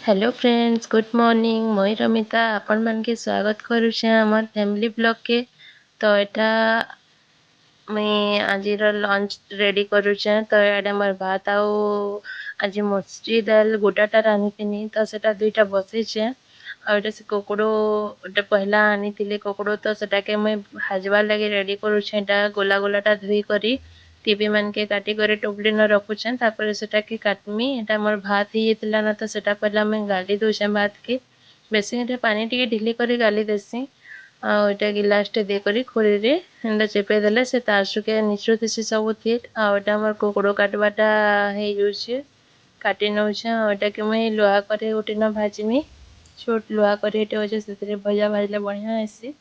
Hello friends, good morning. ମୁଇଁ ରମିତା ଆପଣମାନକେ ସ୍ୱାଗତ କରୁଛେଁ ଆମର୍ ଫ୍ୟାମିଲି ବ୍ଲଗ୍କେ। ତ ଏଇଟା ମୁଇଁ ଆଜିର ଲଞ୍ଚ ରେଡ଼ି କରୁଛେଁ। ତ ଏଇଟା ମୋର୍ ଭାତ ଆଉ ଆଜି ମସୁରୀ ଦାଲ୍ ଗୋଟାଟା ରାନ୍ଧିଥିନି, ତ ସେଟା ଦୁଇଟା ବସେଇଛେଁ। ଆଉ ଏଇଟା ସେ କୁକୁଡ଼ୁ ଗୋଟେ ପହିଲା ଆନିଥିଲି କୁକୁଡ଼ୁ, ତ ସେଟାକେ ମୁଇଁ ଭାଜବାର୍ ଲାଗି ରେଡ଼ି କରୁଛେଁ। ଏଇଟା ଗୋଲା ଗୋଲାଟା ଧୁଇ କରି ଟିଭି ମାନକେ କାଟି କରି ଟୋପଲି ନ ରଖୁଛେଁ, ତାପରେ ସେଟାକେ କାଟମି। ଏଇଟା ମୋର୍ ଭାତ ହେଇଯାଇଥିଲା ନା, ତ ସେଟା ପହିଲା ମୁଇଁ ଗାଲି ଦଉଛେଁ ଭାତକେ। ବେଶୀ ଏଇଟା ପାନି ଟିକେ ଢିଲି କରି ଗାଲି ଦେସି। ଆଉ ଏଇଟା ଗିଲାସଟେ ଦେଇକରି ଖୁରିରେ ଏନ୍ତା ଚେପେଇ ଦେଲେ ସେ ତାର ସୁକେ ନିଚୁଥିସି ସବୁ ଥିର୍। ଆଉ ଏଇଟା ଆମର୍ କୁକୁଡ଼ୁ କାଟବାଟା ହେଇଯାଉଛେ, କାଟି ନଉଛେଁ। ଆଉ ଏଇଟାକେ ମୁଇଁ ଲୁହା କରେଇ ଗୋଟେ ନ ଭାଜିମି। ଛୋଟ ଲୁହା କରେଇଟେ ଅଛେ, ସେଥିରେ ଭଜା ଭାଜିଲେ ବଢ଼ିଆ ହେସି।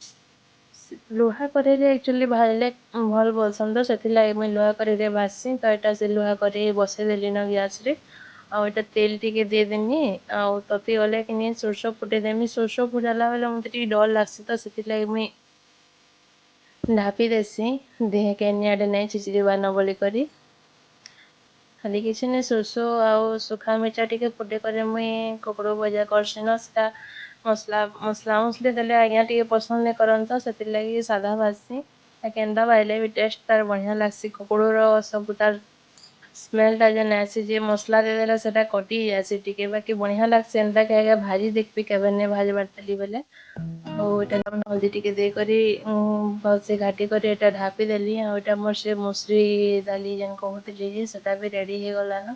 ଲୁହା କରେଇରେ ଆକ୍ଚୁଆଲି ଭାଜିଲେ ଭଲ୍ ବୋଲସନ୍, ତ ସେଥିର୍ଲାଗି ମୁଇଁ ଲୁହା କରେଇରେ ଭାଜ୍ସି। ତ ଏଇଟା ସେ ଲୁହା କରେଇ ବସେଇଦେଲି ନ ଗ୍ୟାସ୍ରେ। ଆଉ ଏଇଟା ତେଲ୍ ଟିକେ ଦେଇଦେମି, ଆଉ ତତି ଗଲେ କିନି ସୋରିଷ ଫୁଟେଇଦେମି। ସୋରିଷ ଫୁଟାଲା ବେଲେ ମତେ ଟିକେ ଡର୍ ଲାଗ୍ସି, ତ ସେଥିର୍ଲାଗି ମୁଇଁ ଢାପି ଦେସି, ଦେହକେ ନିଆଁଟେ ନାଇଁ ଛିଚିଯିବାନ ବୋଲିକରି। ଖାଲି କିଛି ନାଇଁ, ସୋରିଷ ଆଉ ଶୁଖା ମିର୍ଚା ଟିକେ ଫୁଟେଇ କରି ମୁଇଁ କୁକୁଡ଼ୁ ଭଜା କର୍ସିନ। ସେଟା ମସଲା ମସଲି ଦେଲେ ଆଜ୍ଞା ଟିକେ ପସନ୍ଦ ନାଇଁ କରନ୍, ତ ସେଥିର୍ଲାଗି ସାଧା ଭାଜ୍ସି। କେନ୍ତା ଭାଜ୍ଲେ ବି ଟେଷ୍ଟ ତାର୍ ବଢ଼ିଆ ଲାଗ୍ସି। କୁକୁଡ଼ୁର ସବୁ ତାର୍ ସ୍ମେଲ୍ଟା ଯେନ୍ ଆଏସି ଯେ, ମସଲା ଦେଇଦେଲେ ସେଟା କଟି ଯାଏସି ଟିକେ, ବାକି ବଢ଼ିଆ ଲାଗ୍ସି। ଏନ୍ତାକେ ଆଜ୍ଞା ଭାଜି ଦେଖ୍ବି କେବେ ନାଇଁ ଭାଜ୍ବାର୍ ଥିଲି ବେଲେ। ଆଉ ଏଇଟା ହଳଦୀ ଟିକେ ଦେଇକରି ଭଲ୍ସେ ଘାଟି କରି ଏଇଟା ଢାପିଦେଲି। ଆଉ ଏଇଟା ମୋର୍ ସେ ମସୁରୀ ଦାଲି ଯେନ୍ କହୁଥିଲି ଯେ, ସେଟା ବି ରେଡ଼ି ହେଇଗଲାନ।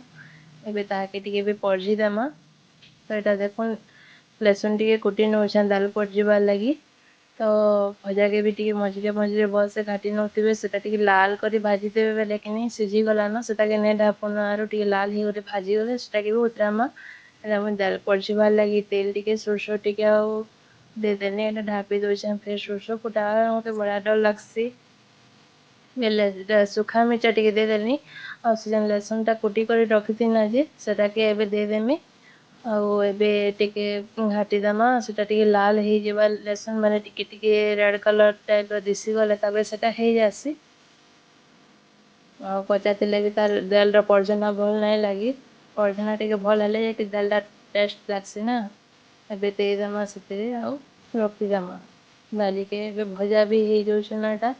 ଏବେ ତାହାକେ ଟିକେ ବି ପରଜି ଦେମା। ତ ଏଇଟା ଦେଖୁନ୍, ଲେସୁନ୍ ଟିକେ କୁଟି ନଉଛେଁ ଦାଲ୍ ପରଜିବାର୍ ଲାଗି। ତ ଭଜାକେ ବି ଟିକେ ମଝିରେ ମଝିରେ ଭଲ୍ସେ ଘାଟି ନଉଥିବେ। ସେଟା ଟିକେ ଲାଲ୍ କରି ଭାଜିଦେବେ ବେଲେ କିନି ସିଝିଗଲାନ, ସେଟାକେ ନାଇଁ ଢାପୁନ, ଆରୁ ଟିକେ ଲାଲ୍ ହେଇଗଲେ ଭାଜିଗଲେ ସେଟାକେ ବି ଉତରାମା। ଏଇଟା ମୁଇଁ ଦାଲ୍ ପରଜିବାର୍ ଲାଗି ତେଲ୍ ଟିକେ, ସୋରିଷ ଟିକେ ଆଉ ଦେଇଦେଲି। ଏଇଟା ଢାପି ଦଉଛେଁ ଫେର୍। ସୋରିଷ ଫୁଟାବା ମତେ ବଡ଼ା ଡର୍ ଲାଗ୍ସି। ବେଲେ ଶୁଖା ମିର୍ଚା ଟିକେ ଦେଇଦେଲି। ଆଉ ସେ ଯେନ୍ ଲେସୁନ୍ଟା କୁଟି କରି ରଖିଥିନି ଯେ, ସେଟାକେ ଏବେ ଦେଇଦେମି। ଆଉ ଏବେ ଟିକେ ଘାଟି ଦେମା। ସେଟା ଟିକେ ଲାଲ୍ ହେଇଯିବା, ଲେସୁନ୍ ମାନେ ଟିକେ ଟିକେ ରେଡ଼୍ କଲର୍ ଟାଇପ୍ର ଦିଶିଗଲେ ତାପରେ ସେଟା ହେଇଯାଏସି। ଆଉ କଚା ଥିଲେ ବି ତାର୍ ଦାଲ୍ର ପର୍ଜନା ଭଲ୍ ନାଇଁ ଲାଗି। ପର୍ଜନା ଟିକେ ଭଲ୍ ହେଲେ ଯାଇକି ଦାଲ୍ଟା ଟେଷ୍ଟ ଲାଗ୍ସି ନା। ଏବେ ଦେଇଦେମା ସେଥିରେ ଆଉ ରଖିଦେମା ଡାଲିକେ। ଏବେ ଭଜା ବି ହେଇଯାଉଛେ ନା। ଏଟା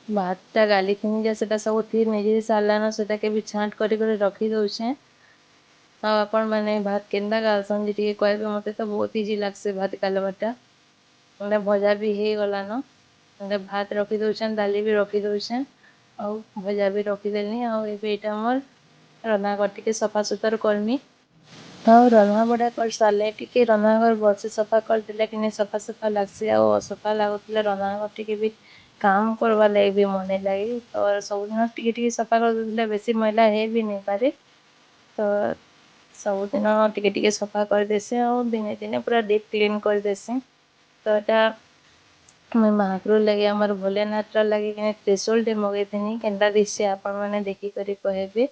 ଭାତଟା ଗାଲିଥିନି ଯେ, ସେଟା ସବୁ ଥିର୍ ନିଜିରି ସାରିଲାନ, ସେଟାକେ ବି ଛାଣ୍ଟ କରି କରି ରଖି ଦଉଛେଁ। ଆଉ ଆପଣମାନେ ଭାତ କେନ୍ତା ଗାଲସନ୍ ଯେ, ଟିକେ କହିବେ। ମତେ ତ ବହୁତ ଇଜି ଲାଗ୍ସି ଭାତ ଗାଲବାରଟା। ଏନ୍ତା ଭଜା ବି ହେଇଗଲାନ। ଏନ୍ତା ଭାତ ରଖି ଦଉଛେଁ, ଡାଲି ବି ରଖି ଦଉଛେଁ ଆଉ ଭଜା ବି ରଖିଦେଲି। ଆଉ ଏବେ ଏଇଟା ମୋର୍ ରନ୍ଧା ଘର ଟିକେ ସଫା ସୁତର କର୍ମି। ଆଉ ରନ୍ଧା ବଢ଼ା କରି ସାରିଲେ ଟିକେ ରନ୍ଧା ଘର ଭଲସେ ସଫା କରିଦେଲେ କିନି ସଫା ସଫା ଲାଗ୍ସି। ଆଉ ଅସଫା ଲାଗୁଥିଲେ ରନ୍ଧା ଘର ଟିକେ ବି କାମ କରବାର୍ ଲାଗି ବି ମନ ନାଇଁ ଲାଗି। ତ ସବୁଦିନ ଟିକେ ଟିକେ ସଫା କରିଦେଲେ ବେଶୀ ମଇଳା ହେଇ ବି ନାଇଁ ପାରେ। ତ ସବୁଦିନ ଟିକେ ଟିକେ ସଫା କରିଦେସି ଆଉ ଦିନେ ଦିନେ ପୁରା ଡିପ୍ କ୍ଲିନ୍ କରିଦେସି। ତ ଏଟା ମୁଇଁ ମହାପ୍ରଭୁ ଲାଗି, ଆମର ଭୋଲେନାଥର ଲାଗି କିନି ତ୍ରିଶୂଳଟେ ମଗେଇଥିନି। କେନ୍ତା ଦିଶଛି, ଆପଣମାନେ ଦେଖିକରି କହିବେ।